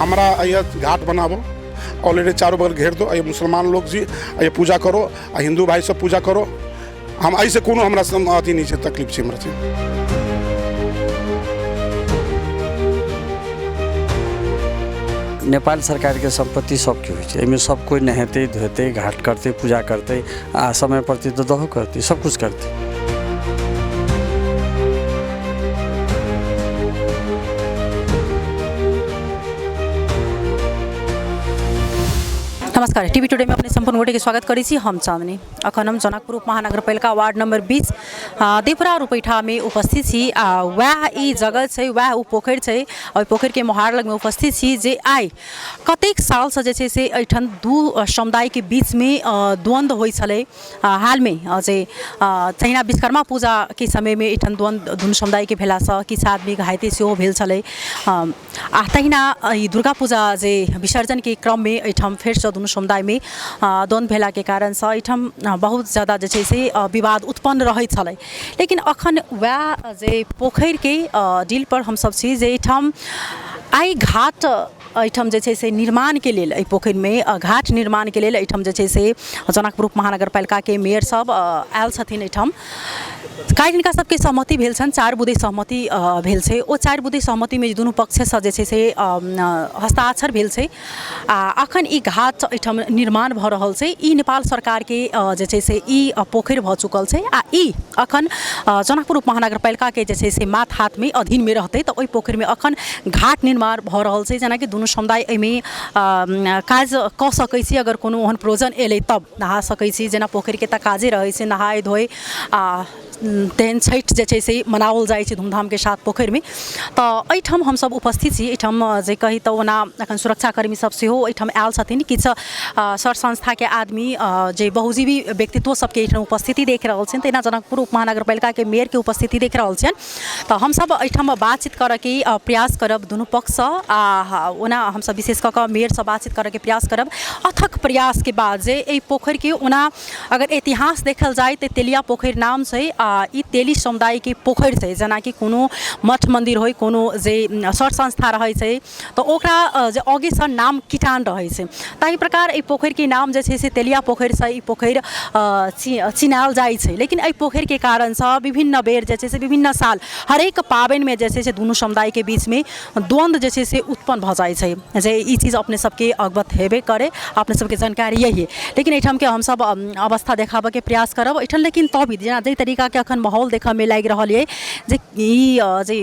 हमरा यहाँ घाट बनाबो, ऑलरेडी चारू बगल घेर दो। ये मुसलमान लोग जी ये पूजा करो आ हिंदू भाई सब पूजा करो। हम एहिसँ कोनो हमरा अथी नहि छै, तकलीफ छै हमरा छै। नेपाल सरकारके सम्पत्ति सबके होइ छै, एहिमे सब कोइ नहेतै धोतै, घाट करतै, पूजा करतै आ समय पड़तै तऽ दहो करतै, सब कुछ करतै। नमस्कार, टीवी टुडे में अपने सम्पूर्ण गोटे के स्वागत करै छी। हम चांदनी। अखन हम जनकपुर उप महानगरपालिका वार्ड नंबर 20 देवरा रुपैठा में उपस्थित छी आ वएह ई जगह छै, वएह ओ पोखरि छै। ओहि पोखरिके मोहार लगमे उपस्थित छी जे आइ कतेक सालसँ जे छै से एहिठाम दू समुदायके बीचमे द्वन्द्व होइ छलै। हालमे जे तहिना विश्वकर्मा पूजाके समयमे एहिठाम द्वन्द्व दुनू समुदायके भेलासँ किछु आदमी घाइते सेहो भेल छलै आ तहिना ई दुर्गा पूजा जे विसर्जनके क्रममे एहिठाम फेरसँ दुनू समुदायमे द्वन्द्व भेलाके कारणसँ एहिठाम बहुत जादा जे छै से विवाद उत्पन्न रहै छलै। लेकिन अखन वएह जे पोखरिके डीलपर हमसभ छी जे एहिठाम आइ घाट एहिठाम जे छै से निर्माणके लेल, एहि पोखरिमे घाट निर्माणके लेल एहिठाम जे छै से जनकपुर उप महानगरपालिकाके मेयर सब आयल छथिन एहिठाम। काल्हि हिनका सबके सहमति भेल छनि, 4 बुँदे सहमति भेल छै। ओ 4 बुँदे सहमतिमे दुनू पक्षसँ जे छै से हस्ताक्षर भेल छै आ अखन ई घाट एहिठाम निर्माण भऽ रहल छै। ई नेपाल सरकारके जे छै से ई पोखरि भऽ चुकल छै आ ई अखन जनकपुर उप महानगरपालिकाके जे छै से मात हाथमे अधीनमे रहतै। तऽ ओहि पोखरिमे अखन घाट निर्माण भऽ रहल छै, जेनाकि दुनू समुदाय एहिमे काज कऽ सकै छी। अगर कोनो ओहन प्रयोजन एलै तब नहा सकै छी, जेना पोखरिके तऽ काजे रहै छै नहाय धोय आ तेहन छठि जे छै से मनाओल जाइ छै धूमधामके साथ पोखरिमे। तऽ एहिठाम हमसभ उपस्थित छी। एहिठाम जे कही तऽ ओना एखन सुरक्षाकर्मी सब सेहो एहिठाम आयल छथिन, किछु सर संस्थाके आदमी जे बहुजीवी व्यक्तित्व सबके एहिठाम उपस्थिति देख रहल छियनि। तहिना जनकपुर उप महानगरपालिकाके मेयरके उपस्थिति देख रहल छियनि। तऽ हमसभ एहिठाम बातचीत करऽके प्रयास करब दुनू पक्षसँ आ ओना हमसभ विशेष कऽ कऽ मेयरसँ बातचीत करऽके प्रयास करब। अथक प्रयासके बाद जे एहि पोखरिके ओना अगर इतिहास देखल जाय तऽ तेलिया पोखरि नाम छै आ ई तेली समुदायके पोखरि छै। जेनाकि कोनो मठ मन्दिर होइ, कोनो जे सर संस्था रहै छै तऽ ओकरा जे आगेसँ नाम किटान रहै छै, ताहि प्रकार एहि पोखरिके नाम जे छै से तेलिया पोखरिसँ ई पोखरि चिनायल जाइ छै। लेकिन एहि पोखरिके कारणसँ विभिन्न बेर जे छै से विभिन्न साल हरेक पाबनिमे जे छै से दुनू समुदायके बीचमे द्वन्द्व जे छै से उत्पन्न भऽ जाइ छै। जे ई चीज अपने सबके अवगत हेबे करे, अपने सबके जानकारी यही। लेकिन एहिठामके हमसब अवस्था देखाबऽके प्रयास करब एहिठाम। लेकिन तब भी जेना जाहि तरीकाके अखन माहौल देखऽमे लागि रहल अइ जे ई जे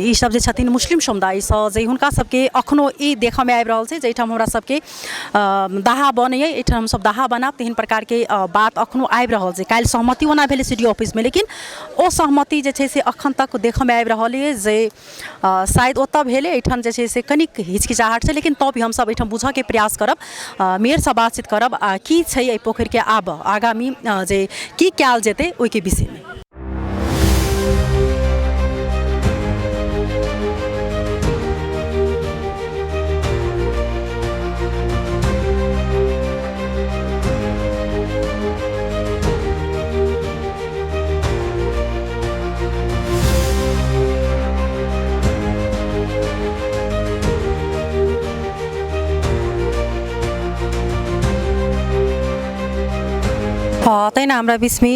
ई सब जे छथिन मुस्लिम समुदायसँ, जे हुनका सबके अखनो ई देखऽमे आबि रहल छै जे एहिठाम हमरा सबके दाहा बनैए, एहिठाम हमसब दाहा बनायब, तेहन प्रकारके बात अखनो आबि रहल छै। काल्हि सहमति ओना भेलै सी डी ओ ऑफिसमे, लेकिन ओ सहमति जे छै से अखन तक देखऽमे आबि रहल अइ जे शायद ओतऽ भेलै, एहिठाम जे छै से कनिक हिचकिचाहट छै। लेकिन तब भी हमसब एहिठाम बुझऽके प्रयास करब, मेयरसँ बातचीत करब आ की छै एहि पोखरिके आब आगामी जे की कयल जेतै ओहिके विषयमे। तहिना हमरा बीचमे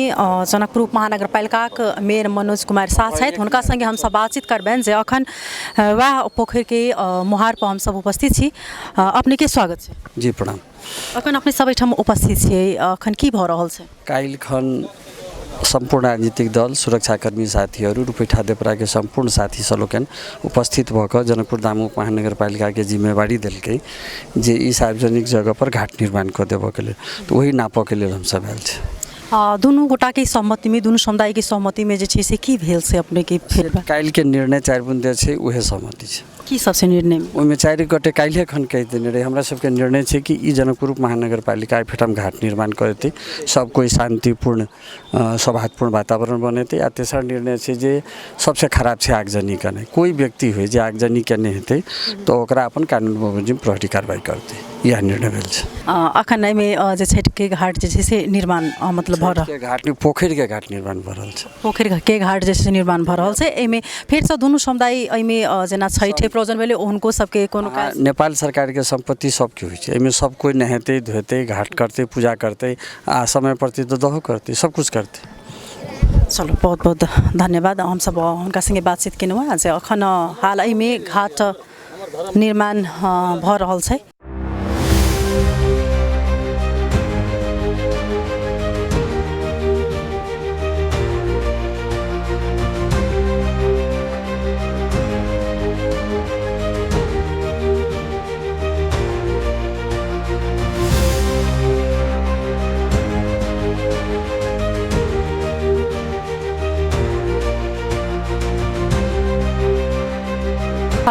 जनकपुर उप महानगरपालिकाक मेयर मनोज कुमार साह छथि, हुनका सङ्गे हमसब बातचीत करबनि जे अखन वएह पोखरिके मोहारपर हमसब उपस्थित छी। अपनेके स्वागत छै। जी प्रणाम। अखन अपने सब एहिठाम उपस्थित छियै, अखन की भऽ रहल छै? काल्हि खन सम्पूर्ण राजनीतिक दल, सुरक्षाकर्मी साथीहरू, रुपैठा देवराके सम्पूर्ण साथी सब लोकनि उपस्थित भऽ कऽ जनकपुर धाम उप महानगरपालिकाके जिम्मेवारी देलकै जे ई सार्वजनिक जगह पर घाट निर्माण कऽ देबऽके लेल, तऽ ओही नापऽके लेल हमसब आयल छी। दुनू गोटाके सहमतिमे, दुनू समुदायके सहमतिमे जे छै से की भेल से अपनेके फेर काल्हिके निर्णय 4 बुँदे छै, उहे सहमति छै। की सब छै निर्णयमे? ओहिमे 4 गोटे काल्हिए खन कहि देने रहै, हमरा सबके निर्णय छै कि ई जनकपुर उप महानगरपालिका एहिठाम घाट निर्माण कऽ देतै, सब कोइ शान्तिपूर्ण सौहार्दपूर्ण वातावरण बनेतै। आ तेसर निर्णय छै जे सबसँ खराब छै आगजनी केनाइ, कोइ व्यक्ति होइ जे आगजनी केने हेतै तऽ ओकरा अपन कानून बमोजिम प्रहरी कारवाही करतै। इएह निर्णय भेल छै। अखन एहिमे जे छठिके घाट जे छै से निर्माण मतलब भऽ रहल, के घाट नहि, पोखरिके घाट निर्माण भऽ रहल छै। पोखरिके घाट जे छै से निर्माण भऽ रहल छै। एहिमे फेरसँ दुनू समुदाय एहिमे जेना छठि प्रयोजन भेलै, हुनको सबके कोनो काज। नेपाल सरकारके सम्पत्ति सबके होइ छै, एहिमे सब कोइ नहेतै धोएतै, घाट करतै, पूजा करतै, आ समय पड़तै तऽ दहो करतै, सब किछु करतै। चलू, बहुत बहुत धन्यवाद। हमसब हुनका सङ्गे बातचीत केलहुँ हँ जे अखन हाल एहिमे घाट निर्माण भऽ रहल छै।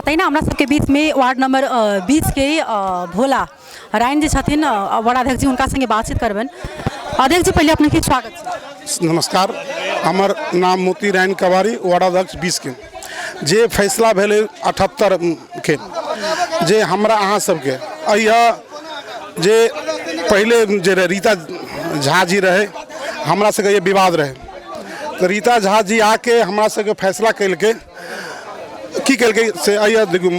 तहिना हमरा सबके बीचमे वार्ड नंबर 20 के भोला राइन जे छथिन वार्डाध्यक्ष जी, हुनका संगे बातचीत करबनि। अध्यक्ष जी, पहिले अपनेके स्वागत छै। नमस्कार, हमर नाम मोती राइन कवारी, वार्डाध्यक्ष 20 के। जे फैसला भेलै 78 के, जे हमरा अहाँ सबके अहिया जे पहिले जे रहै रीता झा जी रहै, हमरा सबके ये विवाद रहै, तऽ रीता झा जी आके हमरा सबके फैसला केलकै। की केलकै से अहिया देखियौ,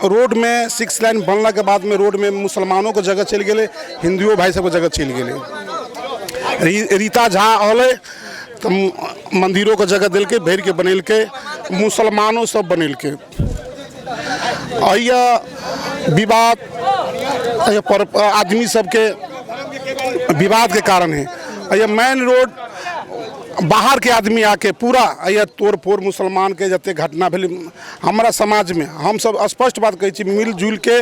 रोडमे 6 लाइन बनलाके बादमे रोडमे मुसलमानोके जगह चलि गेलै, हिन्दुओ भाइ सबके जगह चलि गेलै। रीता झा अलै तऽ मन्दिरोके जगह देलकै, भरिके बनेलकै, मुसलमानो सब बनेलकै। अहिया विवाद अहिया पर आदमी सबके विवादके कारण है। अहिया मेन रोड बाहर के आदमी आके पूरा अहिया तोड़ फोड़ मुसलमान के जते घटना भेलै हमरा समाजमे, हमसब स्पष्ट बात कहै छी, मिलजुल के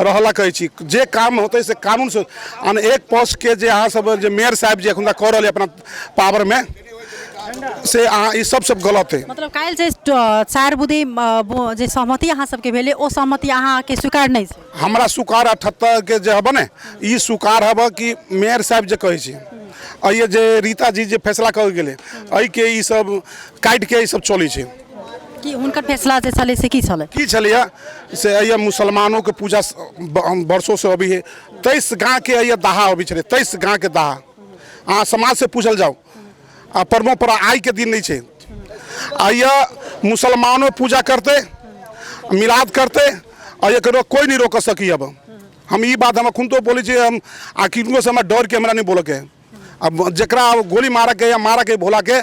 रहला कहै छी। जे काम होतै से कानून से, आन एक पक्ष के जे अहाँ सब जे मेयर साहब जे एखुनका कऽ रहल अपना पावरमे, से अहाँ ई सब सब गलत है। मतलब काल्हि जे 4 बुँदे जे सहमति अहाँ सबके भेलै, ओ सहमति अहाँके स्वीकार नहि छै? हमरा स्वीकार 78 के जे हबे ने, ई स्वीकार हबे कि मेयर साहब जे कहै छै, एहि जे रीता जी जे फैसला कऽ गेलै, एहिके ई सब काटिके ई सब चलै छै। कि हुनकर फैसला जे छलै से की छलै? की छलैया से एहिया मुसलमानोके पूजा वर्षोसँ अबै है। 23 गाँवके एहिया दाहा अबै छलै, 23 गाँवके दाहा। अहाँ समाजसँ पूछल जाउ, आ परम्परा आइके दिन नहि छै। एहिया मुसलमानो पूजा करतै, मिलाद करतै, आ एकरो कोइ नहि रोकि सकी। अब हम ई बात हम अखुनतो बोलै छी, हम आ किनकोसँ हमरा डरके हमरा नहि बोलऽके है। अब जकरा गोली मारऽके या मारऽके भोलाके,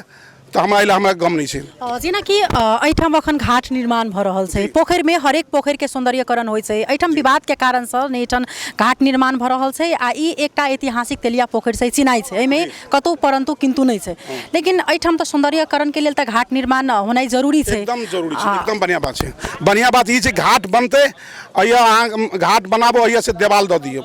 तऽ हमरा एहि लए हमरा गम नहि छै। जेनाकि एहिठाम अखन घाट निर्माण भऽ रहल छै पोखरिमे, हरेक पोखरिके सौन्दर्यकरण होइ छै। एहिठाम विवादके कारणसँ ने एहिठाम घाट निर्माण भऽ रहल छै, आ ई एकटा ऐतिहासिक तेलिया पोखरि छै, चिनाइ छै, एहिमे कतहु परन्तु किन्तु नहि छै। लेकिन एहिठाम तऽ सौन्दर्यकरणके लेल तऽ घाट निर्माण होनाइ जरूरी छै। एकदम जरूरी छै, एकदम बढ़िआँ बात छै। बढ़िआँ बात ई छै, घाट बनतै, अइया अहाँ घाट बनाबो, अइया से देवाल दऽ दियौ,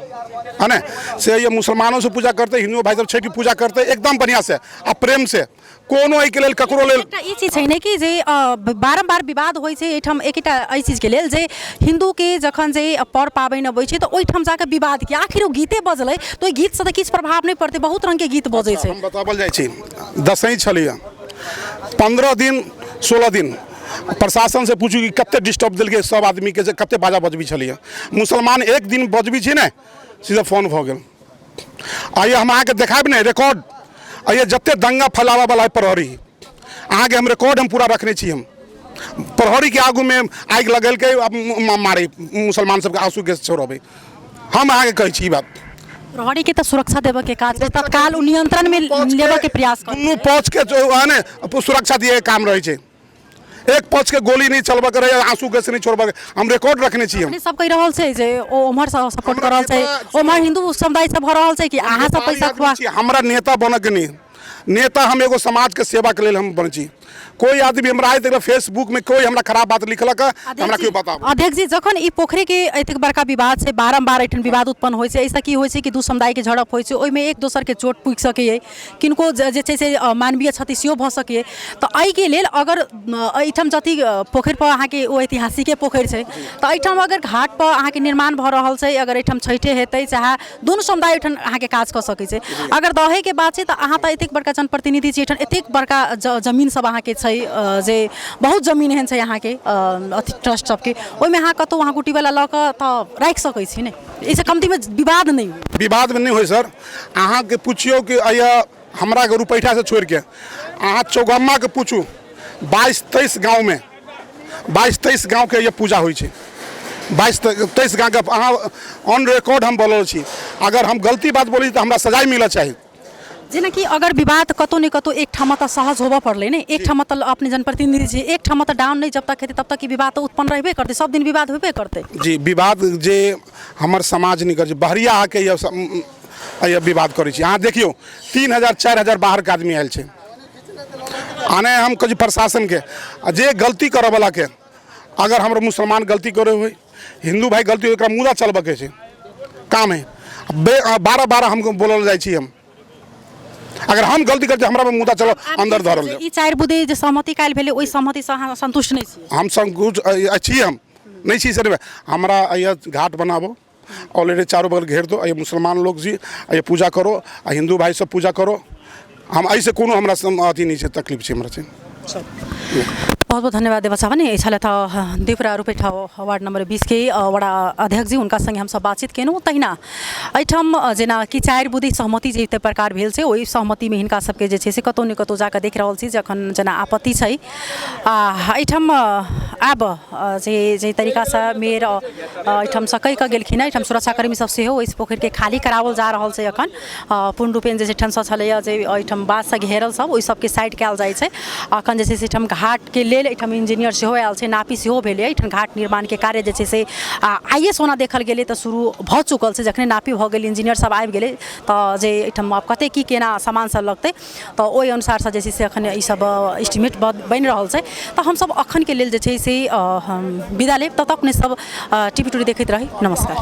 है ने, से अइया मुसलमानो से पूजा करतै, हिन्दू भाई सब छठि पूजा करतै एकदम बढ़िआँ से आ प्रेम से। कोनो एहिके लेल ककरो लेल एकटा ई चीज छै ने कि जे बारम्बार विवाद होइ छै एहिठाम एकेटा एहि चीजके लेल जे हिन्दूके जखन जे पर पाबनि अबै छै तऽ ओहिठाम जाकऽ विवाद की? आखिर ओ गीते बजलै तऽ ओहि गीतसँ तऽ किछु प्रभाव नहि पड़तै। बहुत रङ्गके गीत बजै छै। हम बताबल जाइ छी, दसैँ छलैए 15 दिन 16 दिन, प्रशासन से पूछू कि कते डिस्टर्ब देलकै सब आदमीके, जे कते बाजा बजबी छलैए। मुसलमान एक दिन बजबी छै ने, सीधा फोन भऽ गेल। आइए हम अहाँके देखायब ने रिकॉर्ड, आइए जते दंगा फैलाबऽ वाला है प्रहरी, अहाँके हम रिकॉर्ड हम पूरा रखने छी। हम प्रहरीके आगूमे आगि लगेलकै, मारै मुसलमान सबके आंसू गैस छोड़बै। हम अहाँके कहै छी ई बात। प्रहरीके तऽ सुरक्षा देबऽके काज छै, तत्काल ओ नियंत्रणमे लेबऽके प्रयास करै। दुनू पक्षके जो है ने सुरक्षा दिएके काम रहै छै। एक पक्ष के गोली नहीं चलबऽ के रहै, आंसू गैस नहीं छोड़बऽ के। हम रिकॉर्ड रखने छी। हम अपने सब कहि रहल छै जे ओ उम्हर सपोर्ट कऽ रहल छै, उम्हर हिन्दू समुदाय सब भऽ रहल छै कि अहाँ सब पैसा खुआ। हमरा नेता बनऽ के नहीं, नेता हम एगो समाज के सेवा के लेल हम बनै छी। कोई आदमी हमरा आइ तक फेसबुक में कोई हमरा खराब बात लिखलक तऽ हमरा केओ बताबू। अध्यक्ष जी, जखन ई पोखरिके एतेक बड़का विवाद छै, बारम्बार एहिठाम विवाद उत्पन्न होइ छै, एहिसँ की होइ छै कि दू समुदायके झड़प होइ छै, ओहिमे एक दोसरके चोट पुगि सकैए, किनको जे छै से मानवीय क्षति सेहो भऽ सकैए। तऽ एहिके लेल अगर एहिठाम जति पोखरिपर अहाँके ओ ऐतिहासिके पोखरि छै, तऽ एहिठाम अगर घाटपर अहाँके निर्माण भऽ रहल छै, अगर एहिठाम छठि हेतै, चाहे दुनू समुदाय एहिठाम अहाँके काज कऽ सकै छै। अगर दहैके बात छै तऽ अहाँ तऽ एतेक बड़का जनप्रतिनिधि छी, एहिठाम एतेक बड़का जमीन सब अहाँके अहाँके छै जे बहुत जमीन एहन छै अहाँके अथी ट्रस्ट सबके, ओहिमे अहाँ कतहु अहाँ कुटीवला लऽ कऽ तऽ राखि सकै छी ने, एहिसँ कमतीमे विवाद नहि होइ। विवादमे नहि होइ सर। अहाँके पुछियौ कि अइया हमराके रुपैठासँ छोड़िके अहाँ चौगम्माके पूछू, 22-23 गाँवमे 22-23 गाँवके ये पूजा होइ छै, 22-23 गाँवके अहाँ ऑन रिकॉर्ड हम बोलल छी। अगर हम गलती बात बोलै छी तऽ हमरा सजाय मिलऽ चाही। जेनाकि अगर विवाद कतहु ने कतहु एकठाम तऽ सहज होबऽ पड़लै ने, एकठाम तऽ अपने जनप्रतिनिधि छी, एकठाम तऽ डाउन नहि जब तक हेतै तब तक ई विवाद तऽ उत्पन्न रहबे करतै, सब दिन विवाद होबे करतै। जी, विवाद जे हमर समाज नहि करै छै, बहरिया आके यह विवाद करै छी। अहाँ देखियौ 3000 4000 बाहरके आदमी आयल छै। आने हम कहै छी प्रशासनके आ जे गलती करऽवलाके, अगर हमर मुसलमान गलती करै होइ, हिन्दू भाइ गलती होइ, ओकरा मुदा चलबऽके छै काम है। 12-12 हम बोलल जाइ छी। हम अगर हम गलती करै छी हमरा पर मुदा चलो अंदर धरल जाओ। ई 4 बुँदे जे सहमति काल्हि भेलै ओहि सहमतिसँ अहाँ सन्तुष्ट नहि छी? हम संकुच छी, हम नहि छी सर। हमरा अइया घाट बनाबो, ऑलरेडी चारू बगल घेर दो, अइया मुसलमान लोग जी अइया पूजा करो आ हिन्दू भाई सब पूजा करो। हम एहिसँ कोनो हमरा अथी नहि छै, तकलीफ छै हमरा छै। बहुत बहुत धन्यवाद देवा साहब। ने छलथि देवरा रुपैठा वार्ड नंबर 20 के वडा अध्यक्ष जी, हुनका संगे हमसब बातचीत केलहुँ। तहिना एहिठाम जेना कि 4 बुँदे सहमति जे प्रकार भेल छै ओहि सहमतिमे हिनका सबके जे छै से कतहु ने कतहु जाकऽ देख रहल छी जे अखन जेना आपत्ति छै। आ एहिठाम आब जे जाहि तरीकासँ मेयर एहिठामसँ कहि कऽ गेलखिन हेँ, एहिठाम सुरक्षाकर्मी सब सेहो ओहि पोखरिके खाली कराओल जा रहल छै। अखन पूर्ण रूपेण जे ठामसँ छलैए जे एहिठाम बाँससँ घेरल सब ओहि सबके साइड कयल जाइ छै। अखन जे छै से एहिठाम घाटके लेल एहिठाम इंजीनियर सेहो आयल छै, नापी सेहो भेलै। एहिठाम घाट निर्माणके कार्य जे छै से आइएसँ ओना देखल गेलै तऽ शुरू भऽ चुकल छै। जखने नापी भऽ गेल, इंजीनियर सब आबि गेलै तऽ जे एहिठाम आब कतेक की केना सामान सब लगतै तऽ ओहि अनुसारसँ जे छै से अखन ई सब एस्टिमेट बनि रहल छै। तऽ हमसब अखनके लेल जे छै से विदा लेब, तब तक अपने सब टीवी टुडे देखैत रही। नमस्कार।